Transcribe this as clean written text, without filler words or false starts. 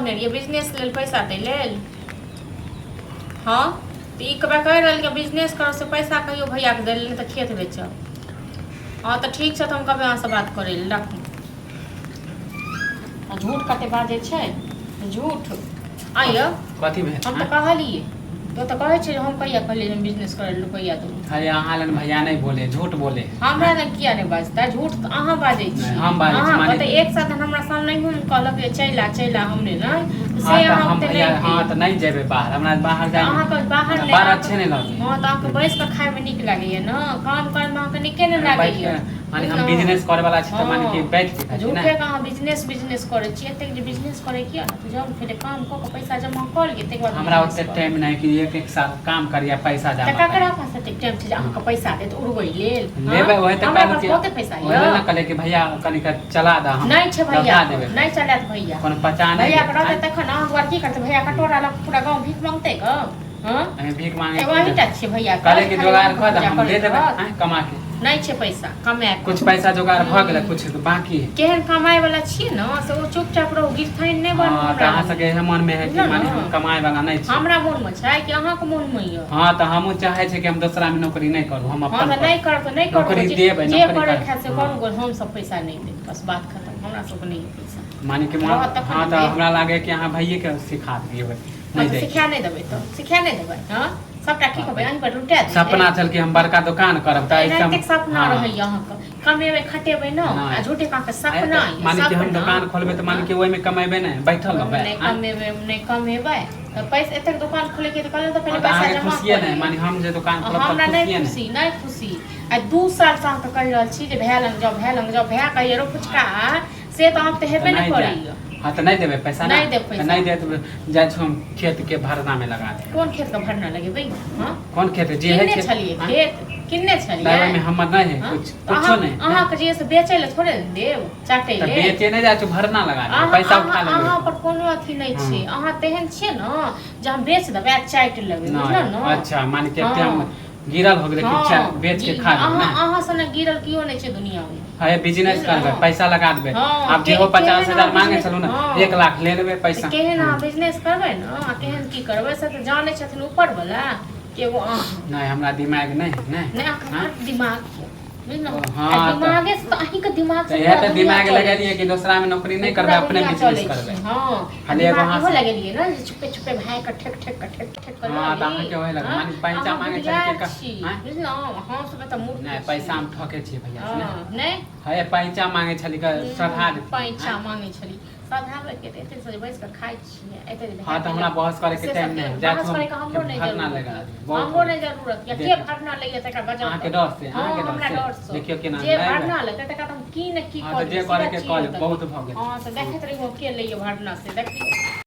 कहने रहियै बिजनेस लेल पैसा दै लेल? हँ, तऽ ई कहबे कहि रहल कि बिजनेस करब से पैसा कहियो भैयाके दै लेल, नहि तऽ खेत बेचब। हँ, तऽ ठीक छै, तऽ हम कहबै अहाँसँ बात करै लेल। राखू। आ झूठ कते बाजै छै झूठ। आइ यौ। कथी भेल? हम तऽ कहलियै, तो तऽ कहै छै जे हम कहिया कहलियै जे हम बिजनेस करै लेल रुपैआ दू? अरे, अहाँ लग भैया नहि बोले, झूठ बोले। हमरा लग किया नहि बाजतै? झूठ तऽ अहाँ बाजै छी। नहि, हम बाजै छी, अहाँ माने- तऽ एक साथ हमरा सामने हम कहलक जे चलि आ, चलि आ हमरे ने तऽ से हाँ तऽ अहाँ हम ओते भैया नहि। हाँ, तऽ नहि जेबै बाहर, हमरा बाहर तऽ जाय अहाँके बाहर नहि बड़ अहाँके- अच्छे नहि लगे। हँ, तऽ अहाँके बैस कऽ खायमे नीक लागैया ने, काम करैमे अहाँके नीके नहि बैठ लागैया। के माने हम बिजनेस करे वाला छी तऽ माने कि बैठ के खाइ छी झूठे ने। के अहाँ बिजनेस बिजनेस करै छी। एतेक जे बिजनेस करै किया ने तऽ जाउ ने, पहिले काम कऽ कऽ पैसा जमा कऽ लिअ, ताहिके बाद हमरा बिजनेस ओते करू। टाइम नहि कि एक एक साल काम करिया पैसा तऽ जमा ककरा करी। पास एतेक टाइम छै जे अहाँके पैसा देत उड़बै लेल? हँ? लेबै ओहे तऽ हमरा कहलहुँ पास कि बहुते पैसा ओहे यऽ। ने कहलियै कि भैया कनिक चला दऽ, हम नहि छै भैया लौटा देबै। नहि चलायत भैया। कोनो पचा नहि भैया के देत। रहतै तखन अहाँ दुआर की करतै भैया? कटोरा लऽ कऽ पूरा गाँव भीख मांगतै गऽ? हँ? अहीं भीख मांगे एगो अहींटा छियै भैया के, कहले कि खाली जोगाड़ अहाँके कऽ दे, पूजा हम दे करैत देबै। रहत। आँय, कमा के नहि छै पैसा कमाए के। कुछ पैसा जोगाड़ भऽ गेलै, कुछ बाकी है। केहन कमाए वाला छियै ने से ओ चुपचाप रहू, गिरथाइन नहि बनू। हँ, तऽ हमरा अहाँ लग। सबके इएह मनमे है कि बुझलहुँ माने ने? हम कमाए वाला नहि छी। हमरा मोनमे छै कि अहाँके मोनमे यऽ? हँ, तऽ हमहूँ चाहै छी कि हम दोसरामे नौकरी नहि करू, हम हँ, अपन तऽ करू। नहि करब तऽ नहि करू। नौकरी जे देबै, जे नौकरी करै करब। खाय से हँ। करू गो, हम सब पैसा नहि देब, बस बात खतम। हमरा सबके नहि यऽ पैसा। माने कि रहत तखन हँ, ने तऽ देब। हमरा लागै कि अहाँ भैयेके सिखा दियै। हँ, नहि तऽ दै। सिखा नहि देबै तऽ सिखा नहि देबै? हँ, सबटा की कहबै, अहीं पर लुटा देबै? सपना छल कि हम बड़का दोकान करब तऽ एहिसँ एनाहिते सपना हँ। रहैया अहाँके, कमेबै खटेबै ने। नहि। आ झूठे अहाँके सपना यऽ, माने कि हम सपना। दोकान खोलबै तऽ माने कि ओहिमे कमेबै नहि, बैठल रहबै? नहि आँय? कमेबै, नहि कमेबै तऽ पैसा एतेक दोकान खोलेके तऽ कहलहुँ तऽ पहिले हँ, तऽ पैसा अहाँके जमा खुशिये कऽ नहि लिअ। माने हम जे दोकान खोलब तऽ हमरा नहि खुशिये नहि। खुशी, नहि खुशी। आ 2 सालसँ अहाँके कहि रहल छी जे भाय लग जाउ, भाय लग जाउ, भाय कहैया रौ फुचका, से तऽ अहाँके तऽ तऽ हेबे नहि नहि करैया। जायब। हँ, तऽ नहि देबै पैसा? नहि देब तऽ पैसा। नहि देत, जाइ छी हम खेतके भरनामे लगा देब। कोन खेतके भरना लगेबै? हँ? कोन खेत जे है किनने खेत छलियै? आँय? खेत किनने नहि, छलियै? ओहिमे हमर नहि है। हँ? कुछ तऽ कुछो अहाँ नहि। अहाँके जे से बेचै लए थोड़े ने देब, चाटै तऽ लेल। बेचे नहि जाइ छी, भरना लगा देब, अहाँ पैसा उठा अहाँ अहाँ लेबै। पर कोनो अथी नहि छै। हँ। अहाँ तेहन छियै ने जे हम बेच देबै आ चाटि लेबै, बुझलहुँ नहि ने? अच्छा, माने कि एते हम हँ। गिरल हो गेलै कि बेच के खा लेबै? अहाँ ने अहाँ सने गिरल केओ नहि छै दुनियामे। है, बिजनेस करबै, बुझलहुँ? पैसा लगा देबै। हँ, आब जेहो केहन 50,000 अहाँ मांगे बिजनेस छलहुँ ने, हँ। 1 लाख ले लेबै तऽ पैसा। केहन अहाँ बिजनेस करबै ने आ केहन की करबै से तऽ जानै छथिन ऊपर वाला कि एगो अहाँ। नहि, हमरा दिमाग नहि है, नहि। नहि, अहाँके हँ? बड़ दिमाग यऽ, बुझलहुँ? हँ, आ तऽ- दिमागे से तऽ अहींके दिमाग तऽ से इएह पूरा तऽ दुनिया दिमाग चलै लगेलियै छै। कि दोसरामे नौकरी नहि पूरा करबै, अपने दुनिया बिजनेस चलै करबै। छै। हँ, आ खाली एगो दिमाग अहाँ इहो से- लगेलियै ने जे छुपे छुपे भाय के ठेक ठेक के ठेक ठेक के हँ, लऽ तऽ अहाँके ली। ओहे लगे हँ? माने पैसा अहाँ मांगे छलै बुधियार कि छी, आँय? बुझलहुँ? हम सब एतऽ मूर्ख नहि, छी। पैसा हम ठकै छियै भैया से ने। हँ, नहि। हे, पैसा मांगे छली के सधा देतियै। पैसा आँय? मांगे छली सधाबै के? तऽ एते से बैस कऽ खाइ छियै, एते जे हँ, भए तऽ हमरा गेलै बहस करे के से टाइम सब नहि के है। जाइ बहस छी करे के हम हमरो नहि भरना जरूरत लगा यऽ। देबै, बहुत हमरो हो नहि गेल। जरूरत यऽ। के देखै छी। भरना लैया तकरा बजाउ अहाँके तऽ। डर से, हँ, अहाँके डर हमरा से। डर से देखियौ केना जे नहि भरना लेतै तकरा तऽ हम की ने की हँ, कऽ तऽ जे देबै, करे सीधा के चीर कऽ लेब, देबै। बहुत भऽ गेल। हँ, तऽ देखैत रहियौ के लैया भरना से, देखियौ।